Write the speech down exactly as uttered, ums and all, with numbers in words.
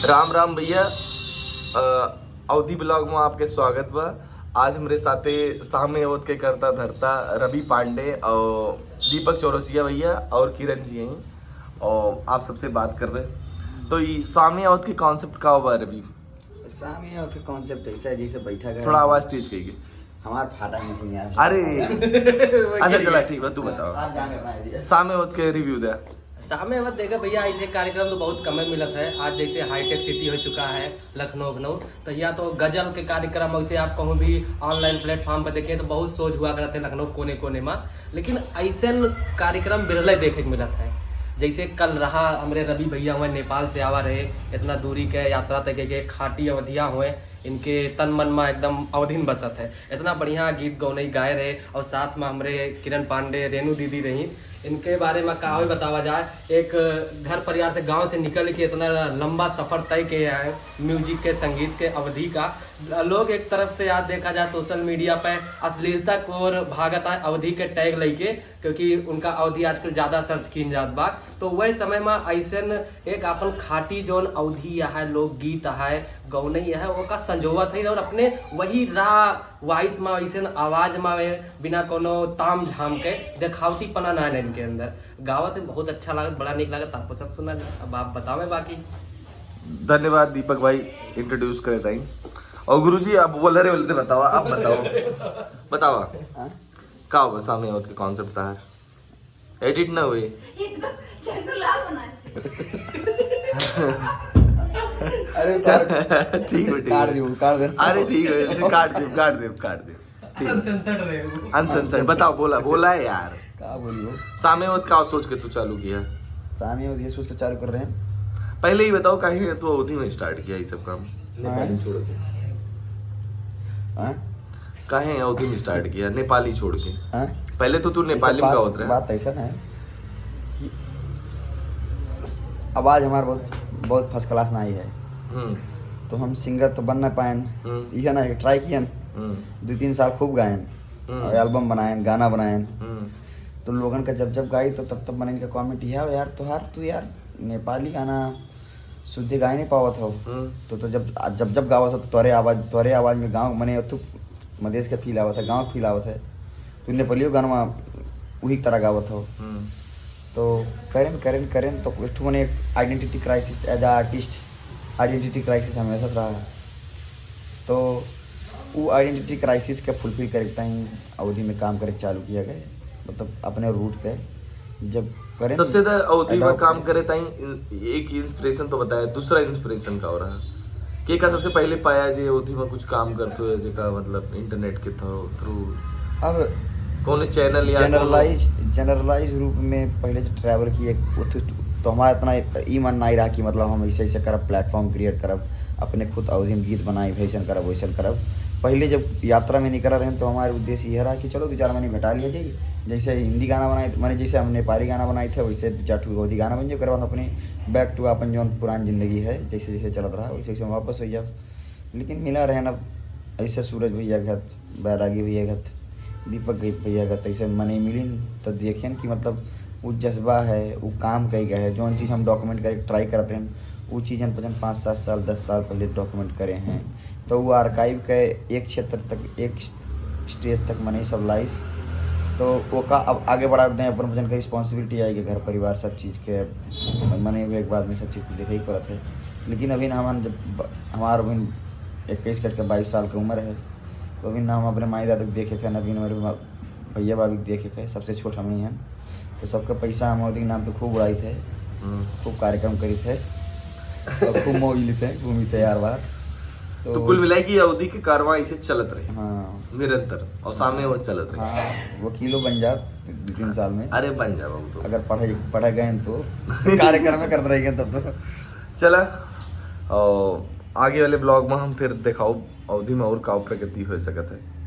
राम राम भैया, अ, अवधी vlog में आपके स्वागत बा। आज हमरे साथे सामे अवध के कर्ता धर्ता रवि पांडे और दीपक चौरसिया भैया और किरण जी हैं और आप सबसे बात कर रहे। तो ई सामे अवध के concept का बा रवि? सामे अवध के concept ऐसा है जैसे बैठा गया थोड़ा है। आवाज तेज कहिए। हमार फाटा नहीं सुनिया। अरे। अच्छा, चला, ठीक बा, तू बताओ। आप जाने पाए भैया। सामे अवध के review दे। सामे अवध देखा भैया, ऐसे कार्यक्रम तो बहुत कमे मिलत है। आज जैसे हाईटेक सिटी हो चुका है लखनऊ, लखनऊ, तो या तो गजल के कार्यक्रम, वैसे आप कहूँ भी online platform पर देखें तो बहुत सोच हुआ करते हैं लखनऊ कोने कोने में, लेकिन ऐसन कार्यक्रम बिरले देखे के मिलत है। जैसे कल रहा, हमरे रवि भैया हुए, नेपाल से आवा रहे, इतना दूरी के यात्रा तय के, खाटी अवधिया हुए, इनके तन मन में एकदम अवधिन बसत है। इतना बढ़िया गीत गौनई गाए रहे और साथ में हमरे किरण पांडे, रेणु दीदी रही। इनके बारे में का ही बतावा जाए, एक घर परिवार से, गांव से निकल के इतना लंबा सफर तय किए हैं music के, संगीत के, अवधी का। लोग एक तरफ से आज देखा जाए social media पे अश्लीलता की ओर भागत है अवधी के tag लेके, क्योंकि उनका अवधी आजकल ज्यादा search कीन जात बा। तो वह समय में ऐसन एक अपन खाटी जौन अवधी है, लोकगीत है, गौनई है, ओका संजोवत है और अपने वही raw voice में, ऐसन आवाज में, बिना कोनो ताम झाम के देखावटीपना ना है इनके अंदर। गावत है, बहुत अच्छा लागत, बड़ा नीक लागत, आपको सब सुना जाए। अब आप बतावे बाकी। धन्यवाद दीपक भाई, introduce करे ताई। और गुरुजी, आप बोल रहे, बोलते बतावा, आप बताओ। बतावा। हाँ? का होगा सामे अवध के concept का है? Edit ना हुए। एकदम चंदूलाल बना दे। अरे चल, काट, ठीक है, ठीक काट है। दियो, काट दे। अरे ठीक है, काट दे, काट दे, काट दे। ठीक है। Uncensored रहे वो। Uncensored, बताओ, बोला, बोला है यार। का बोलियो? सामे अवध का सोच के तू चालू किया? सामे अवध ये सोच के चालू कर रहे हैं। पहले ही बताओ, काहे तू अवधी में start किया ये सब काम? नेपाली हाँ। छोड़ के। हाँ? काहे अवधी में start किया, नेपाली छोड़ के? हाँ? पहले तो तू ऐसा नेपाली में बात, गावत रहा। बात ऐसा ना है कि आवाज हमार बहुत, बहुत first class ना आई है। हम्म। तो हम singer तो बन ना पाएन। हम्म। यह ना है, try कियन। हम्म। दो तीन साल खूब गायन। हम्म। और album बनायन, गाना बनायन। हम्म। तो लोगन का जब जब गाई तो तब तब मनइन का comment, "यार, यार, तोहार, तू यार नेपाली गाना शुद्ध गाए नहीं पावत हो।" हम्म। तो, तो जब, जब जब गावत हो तो तोरे आवाज, तोरे आवाज में गाँव, मने तू मधेश के feel आवत है, गाँव के feel आवत है। तू नेपालियो गानवा उही तरह गावत हो। हम्म। तो करेन, करेन, करेन तो एक ठो मने identity crisis as a artist, identity crisis हमेशा से रहा है। तो उ identity crisis के fulfill करे के ताईं अवधी में काम करे के चालू किया गए, मतलब अपने root के जब करें सबसे ज्यादा अवधी में अडॉप्ट काम करें। करे ताईं इन-, एक inspiration तो बताया, दूसरा inspiration का हो रहा? के का सबसे पहले पाया जे अवधी में कुछ काम करते हुए, जेका मतलब internet के through, through अब कौन channel या कौन generalize, generalize रूप में पहले जो travel किए, वो तो, तो हमारा इतना ई मन नहीं रहा कि मतलब हम ऐसे, ऐसे करब, platform create करब, अपने खुद अवधी में गीत बनाई, वैसन करब, वैसन करब। पहले जब यात्रा में निकल रहे हैं तो हमारे उद्देश्य यह रहा कि चलो दो चार महीने घटा लिया जाए, जैसे हिंदी गाना बनाए, माने जैसे हम नेपाली गाना बनाए थे, वैसे दो चार ठो अवधी गाना बन जाए, ओकर बाद अपने back to अपन जौन पुरान जिंदगी है, जैसे जैसे चलत रहा, वैसे वैसे हम वापस हो जाओ। लेकिन मिला रहे ना ऐसे सूरज भैया के साथ, बैरागी भैया के साथ, दीपक भैया के साथ, ऐसे मने मिलिन तो देखेन कि मतलब वो जज्बा है, वो काम कई गए है, जौन चीज़ हम document करे try करते हैं, वो चीज़ हम पचन पाँच सात साल, दस साल पहले document करे हैं। तो वो archive के एक क्षेत्र तक, एक stage तक मने सब लाइस, तो ओका अब आगे बढ़ा दें, अपन वजन के responsibility आएगी, घर परिवार सब चीज़ के, मने हुए एक बाद में सब चीज़ देखे ही पड़त है। लेकिन अभी ना हमन जब ब-, हमार अभी इक्कीस करके बाईस साल के उम्र है, तो अभी ना हम अपने माई दादा के देखे के, ना अभी हमारे मा-, भैया भाभी के देखे के, सबसे छोट हम ही हैं। तो सबका पैसा हम अवधी के नाम पे खूब उड़ाई थे, हम्म। खूब कार्यक्रम करी थे, और खूब मौज ली थे, घूमी थे यार बार। तो तो कुल मिला के अवधी के कारवां ऐसे चलत रहे। हाँ। निरंतर, और सामने वो चलत रहे। हाँ, वकीलो बन जाब दो तीन साल में। अरे बन जाब अब तो। अगर पढ़े, पढ़े गए तो कार्यक्रम में करते रह गए तब तो। चला, और आगे वाले vlog में हम फिर देखाओ अवधी में और का प्रगति हो सकत है।